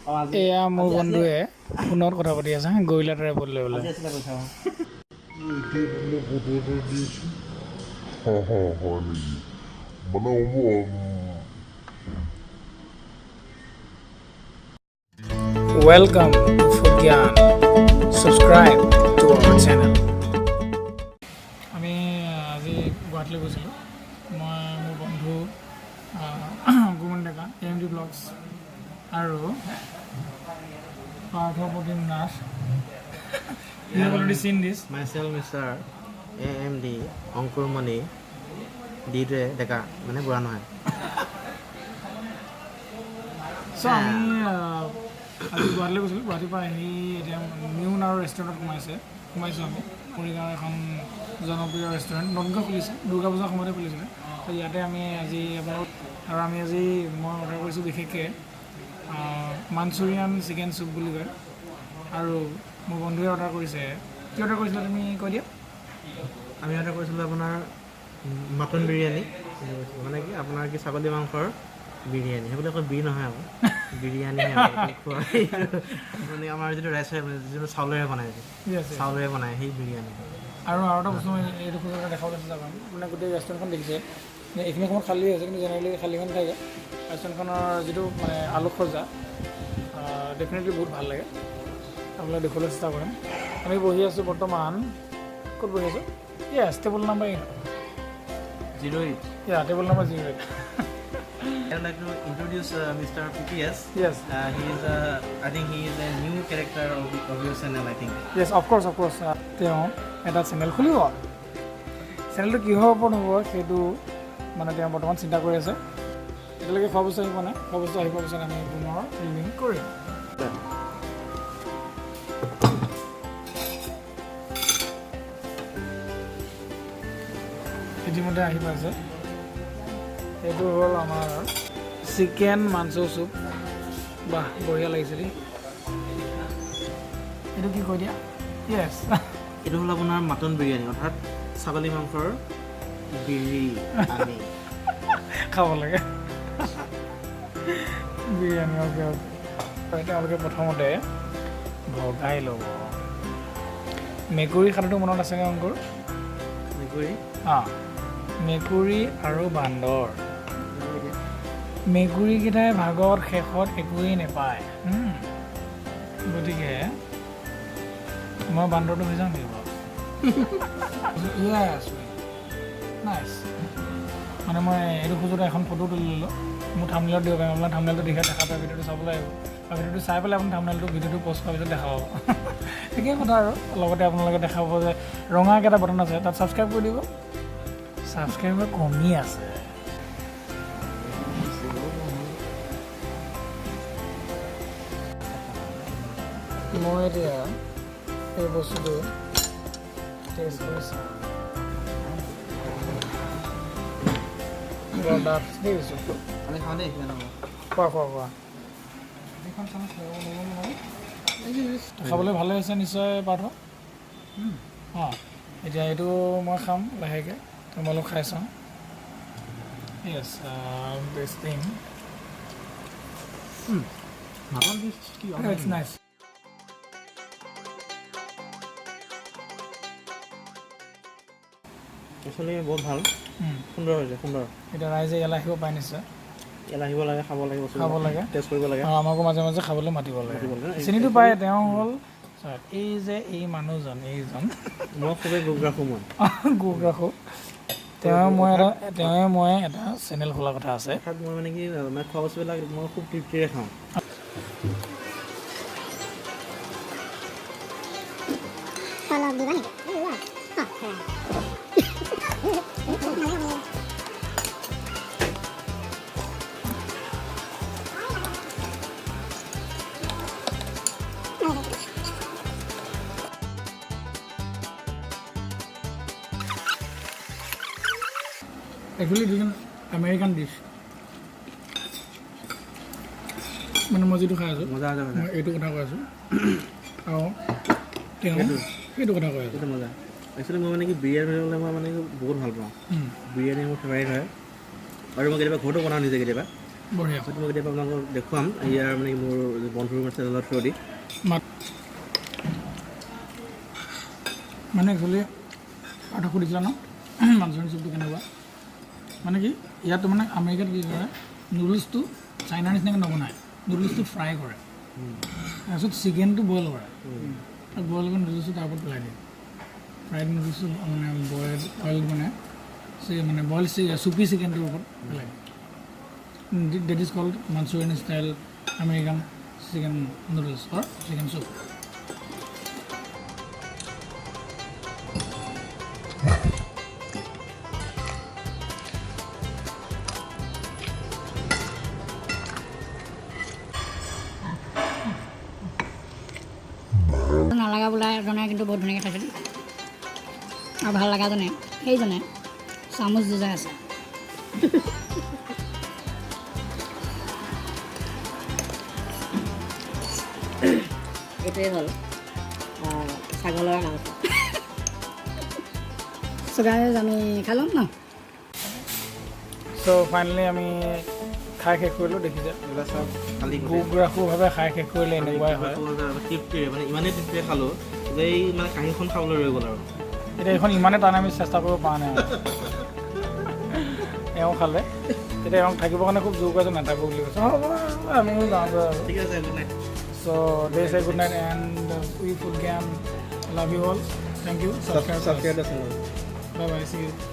এয়া মোৰ বন্ধুৱে ফোনত কথা পাতি আছে, গৰিলা ট্ৰাইবত লৈ পেলাই। হয় নেকি? মানে Welcome to Food Gyan. Subscribe to our channel. আমি আজি গুৱাহাটীলৈ গৈছিলোঁ, মই, মোৰ বন্ধু গুমন ডেকা, এম ডি ব্লগছ আৰু Partha Pratim Nath. You have already seen this. Myself, Mr. AMD Ankurmani ডিটোৱে ডেকা, মানে বুঢ়া নহয়। চ' আমি আজি গুৱাহাটীলৈ গৈছিলোঁ। গুৱাহাটীৰ পৰা আহি এতিয়া নিউ নাৰ ৰেষ্টুৰেণ্টত সোমাইছোঁ আমি। মৰিগাঁৱৰ এখন জনপ্ৰিয় ৰেষ্টুৰেণ্ট, নতুনকৈ খুলিছে, দুৰ্গা পূজাৰ সময়তে খুলিছিলে। ত' ইয়াতে আমি আজি আপোনালোক আৰু আমি আজি মই অৰ্ডাৰ কৰিছোঁ বিশেষকৈ মাঞ্চুৰিয়ান চিকেন চুপ বুলি কয় আৰু মোৰ বন্ধুৱে অৰ্ডাৰ কৰিছে। কি অৰ্ডাৰ কৰিছিলা তুমি কৈ দিয়া। আমি অৰ্ডাৰ কৰিছিলোঁ আপোনাৰ মাটন বিৰিয়ানী অৰ্ডাৰ কৰিছিলোঁ, মানে কি আপোনাৰ কি ছাগলী মাংসৰ বিৰিয়ানী। সেইবিলাক আকৌ বিৰি নহয় আকৌ, বিৰিয়ানী খোৱা, মানে আমাৰ যিটো ৰাইচ হয়, যিটো চাউলেৰে বনায়, চাউলেৰে বনায় সেই বিৰিয়ানী। আৰু এটা বস্তু মই এইটো সুযোগতে দেখাবলৈ চেষ্টা কৰিম, মানে গোটেই ৰেষ্টুৰেণ্টখন দেখিছে, মানে এইখিনি সময়ত খালী আছে, কিন্তু জেনেৰেলি খালী হৈ নাথাকে। ৰেষ্টুৰেণ্টখনৰ যিটো মানে আলোকসজ্জা, ডেফিনেটলি বহুত ভাল লাগে। আপোনালোক দেখুৱাবলৈ চেষ্টা কৰিম। আমি বহি আছোঁ বৰ্তমান, ক'ত বহি আছোঁ? Yes, table number 8. 08. Yeah, table number 08. I would like to introduce Mr. PPS. Yes. He is a, I think he is a new character of your channel, I think. Yes, of course, of course. তেওঁ এটা channel খুলিব। চেনেলটো কিহৰ ওপৰত হ'ব সেইটো মানে তেওঁ বৰ্তমান চিন্তা কৰি আছে। এতিয়ালৈকে খোৱা বস্তু আহি পোৱা নাই। খোৱা বস্তু আহি পোৱাৰ পিছত আমি পুনৰ ৰিভিউ কৰিম। ইতিমধ্যে আহি পাইছে। এইটো হ'ল আমাৰ চিকেন মাঞ্চৌ চুপ। বাহ, বঢ়িয়া লাগিছে দেই। এইটো কি কৈ দিয়া? য়েছ। এইটো হ'ল আপোনাৰ মাটন বিৰিয়ানী, অৰ্থাৎ ছাগলী মাংসৰ বিৰিয়ানী। খাব লাগে বিৰিয়ানী। অ'কে অ'কে তেওঁলোকে প্ৰথমতে ভগাই ল'ব। মেকুৰী সাধুটো মনত আছেনে অংকুৰ? মেকুৰী? অঁ, মেকুৰী আৰু বান্দৰ। মেকুৰীকেইটাই ভাগত শেষত একোৱেই নাপায়। গতিকে মই বান্দৰটো হৈ যাওঁ নেকি বাৰু? য়েছ, নাইচ। মানে মই এইটো সুযোগত এখন ফটো তুলি ল'লোঁ, মোৰ থামনেলত দিব পাৰিম। আপোনাৰ থামনেলটো দেখা দেখা পাই ভিডিঅ'টো চাবলৈ আহিব আৰু ভিডিঅ'টো চাই পেলাই আপুনি থামনেলটো ভিডিঅ'টো পষ্ট কৰাৰ পিছত দেখা পাব। একেই কথা। আৰু লগতে আপোনালোকে দেখা পাব যে ৰঙাকৈ এটা বটন আছে, তাত ছাবস্ক্ৰাইব কৰি দিব। ছাবস্ক্ৰাইবাৰ কমি আছে। মই এতিয়া এই বস্তুটো টেষ্ট কৰি চাওঁ। বৰ ডাঠ দেই চুপটো। আমি খাওঁ দেই, কিমান হ'ব। খোৱা খোৱা খোৱা। খাবলৈ ভালে হৈছে নিশ্চয় পাৰ্থ। অঁ, এতিয়া এইটো মই খাম লাহেকৈ, তোমালোক খাই চাওঁ। য়েছ, testing. Mutton piece কি? It's nice. Actually বহুত ভাল, সুন্দৰ হৈছে, সুন্দৰ। এতিয়া ৰাইজে ইয়ালৈ আহিব পাৰে নিশ্চয়। ইয়ালৈ আহিব লাগে, খাব লাগে বস্তু। খাব লাগে। টেষ্ট কৰিব লাগে। আৰু আমাকো মাজে মাজে খাবলৈ মাতিব লাগে। মাতিব লাগে। চিনিটো পায়। তেওঁ হ'ল চাওক, এই যে এই মানুহজন, এইজন। মই খুবেই গোপ ৰাখোঁ মই। গোপ ৰাখোঁ। তেওঁৱে মই এটা চেনেল খোলা কথা আছে। অৰ্থাৎ মই মানে কি, মানে খোৱা বস্তুবিলাক মই খুব তৃপ্তিৰে খাওঁ। অলপ দিবা নেকি? Actually this American dish. মানে মই যিটো খাই আছোঁ, মজা আছে, মজা। মই এইটো কথা কৈ আছোঁ আৰু তেওঁ সেইটো কথা কৈ আছে। সেইটো মজা। একচুৱেলি মই মানে কি, বিৰিয়ানী বুলি ক'লে মই মানে কি বহুত ভাল পাওঁ। বিৰিয়ানী মোৰ ফেভাৰিট হয় আৰু মই কেতিয়াবা ঘৰতো বনাওঁ নিজে কেতিয়াবা। বঢ়িয়া। হয়তো মই কেতিয়াবা আপোনালোকক দেখুৱাম ইয়াৰ মানে মোৰ বন্ধুৰ চেনেলৰ থ্ৰুদি। মাত মানে একচুৱেলি এটা সুধিছিলা ন, মাঞ্চুৰিয়ান চুপটো কেনেকুৱা? মানে কি, ইয়াত মানে আমেৰিকাত কি কৰে, নুডলছটো চাইনাৰ নিচিনাকৈ নবনায়, নুডলছটো ফ্ৰাই কৰে, তাৰপিছত চিকেনটো বইল কৰে আৰু বইল কৰি নুডলছটো তাৰ ওপৰত পেলাই দিয়ে। ফ্ৰাইড নুডলছটো মানে বইল মানে মানে বইল চুপি চিকেনটোৰ ওপৰত পেলাই দিয়ে। That is called Manchurian style American chicken noodles or chicken soup. নালাগা বোলা এজনে কিন্তু বহুত ধুনীয়াকৈ খাইছিল আৰু ভাল লগাজনে সেইজনে চামুচ যুঁজাই আছে। এইটোৱে হ'ল ছাগলৰ মাংস। চ' গাইজ, আমি খালোঁ ন? চ' ফাইনেলি আমি খাই শেষ কৰিলোঁ, দেখিছে। এইবিলাক চব খালি। গোগ্ৰাসুভাৱে খাই শেষ কৰিলে এনেকুৱাই হয়। তৃপ্তিৰে, মানে ইমানেই তৃপ্তিৰে খালোঁ যে এই মানে কাঁহীখন খাবলৈ ৰৈ গ'ল আৰু। এতিয়া এইখন ইমানে টান, আমি চেষ্টা কৰিব পৰা নাই আৰু। এওঁ খালে, এতিয়া এওঁক থাকিবৰ কাৰণে খুব জোৰ কৰিছে, নাথাকো বুলি কৈছে। হ'ব, আমিও যাওঁগৈ আৰু। ঠিক আছে, good night. So they say good night and we food gang love you all. Thank you. Subscribe. Subscribe. Bye bye, see you.